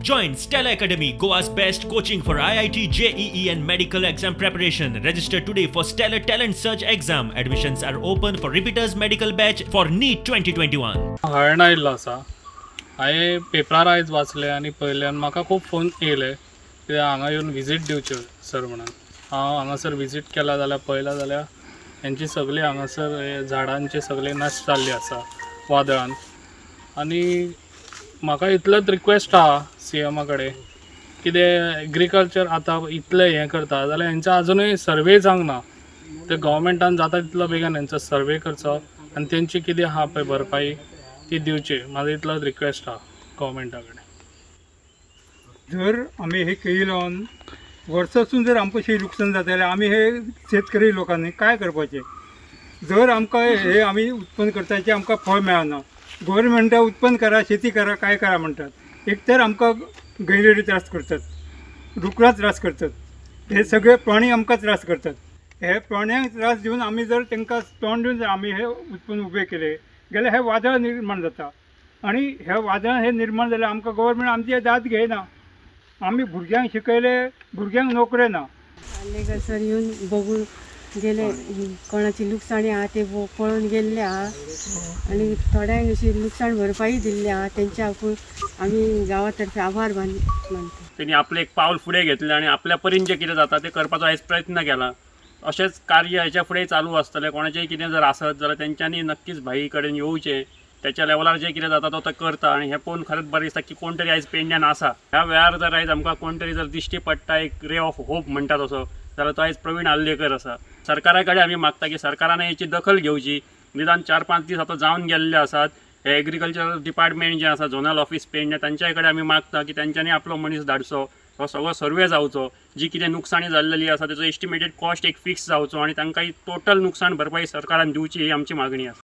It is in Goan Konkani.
Join Stella Academy, Goa's best coaching for IIT, JEE and medical exam preparation. Register today for Stellar Talent Search exam. Admissions are open for repeaters medical batch for NEET 2021. Halarn आयिल्लो आसा. हांवें पेपरार आयज वाचलें आनी पळयलें आनी म्हाका खूब फोन येयले कित्याक हांगा येवन विजीट दिवच्यो सर म्हणून. हांव हांगासर विजीट केला जाल्यार पळयलां जाल्यार हेंची सगळीं हांगासर हे झाडांचे सगळे नश्ट जाल्ली आसा वादळान. आनी म्हाका इतलोच रिक्वेस्ट आहा सी एमा कडेन कितें एग्रीकल्चर आतां इतलें हें करता जाल्यार हेंचो आजुनूय सर्वे जावंक ना. ते गव्हर्मेंटान जाता तितलो बेगीन हेंचो सर्वे करचो आनी तेंची कितें आहा पळय भरपाई ती दिवची. म्हाजो इतलोच रिक्वेस्ट आहा गव्हर्मेंटा कडेन. जर आमी हे केळी लावन वर्सासून जर आमकां शेत लुकसाण जाता जाल्यार आमी हे शेतकरी लोकांनी काय करपाचें? जर आमकां हे आमी उत्पन्न करता तें आमकां फळ मेळना. गव्हर्मेंटा उत्पन्न करा, शेती करा, काय करा म्हणटात. एक तर आमकां गैरेरी त्रास करतात, डुकरां त्रास करतात, हे सगळे प्राणी आमकां त्रास करतात. हे प्राण्यांक त्रास दिवन आमी जर तांकां तोंड दिवन जर आमी हे उत्पन्न उबें केलें जाल्यार हे वादळ निर्माण जाता. आनी हे वादळ हे निर्माण जाल्यार आमकां गव्हर्मेंट आमचे दाद घेयना. आमी भुरग्यांक शिकयले, भुरग्यांक नोकरे ना. आर्लेकर सर येवन बघून गेले, कोणाची लुकसाणी आहा ते पळोवन गेल्ले आहा आनी थोड्यांक अशी लुकसाण भरपाई दिल्ली आहा. तेंचे आपूण आमी गांवा तर्फे आभार मानता. तेणी आपलें एक पावल फुडें घेतलें आनी आपल्या परीन जें कितें जाता तें करपाचो आयज प्रयत्न केला. अशेंच कार्य हेच्या फुडें चालू आसतलें. कोणाचेंय कितें जर आसत जाल्यार तेंच्यांनी नक्कीच भाई कडेन येवचें, तेच्या लेवलार जें कितें जाता तो तो करता. आनी हें पळोवन खरेंच बरें दिसता की कोण तरी आयज पेडण्यान आसा. ह्या वेळार जर आयज आमकां कोण तरी जर दिश्टी पडटा, एक रे ऑफ होप म्हणटा तसो, जाल्यार तो आयज प्रवीण आर्लेकर आसा. सरकारा कडेन आमी मागता की सरकारान हेची दखल घेवची. निदान 4-5 दीस आतां जावन गेल्ले आसात. हे एग्रीकल्चर डिपार्टमेंट जें आसा, झोनल ऑफीस पेडणे, तांच्या कडेन आमी मागता की तेंच्यांनी आपलो मनीस धाडचो, हो सगळो सर्वे जावचो, जी कितें नुकसाणी जाल्लेली आसा तेचो एस्टिमेटेड कॉस्ट एक फिक्स जावचो आनी तांकां ही टोटल नुकसाण भरपाई सरकारान दिवची ही आमची मागणी आसा.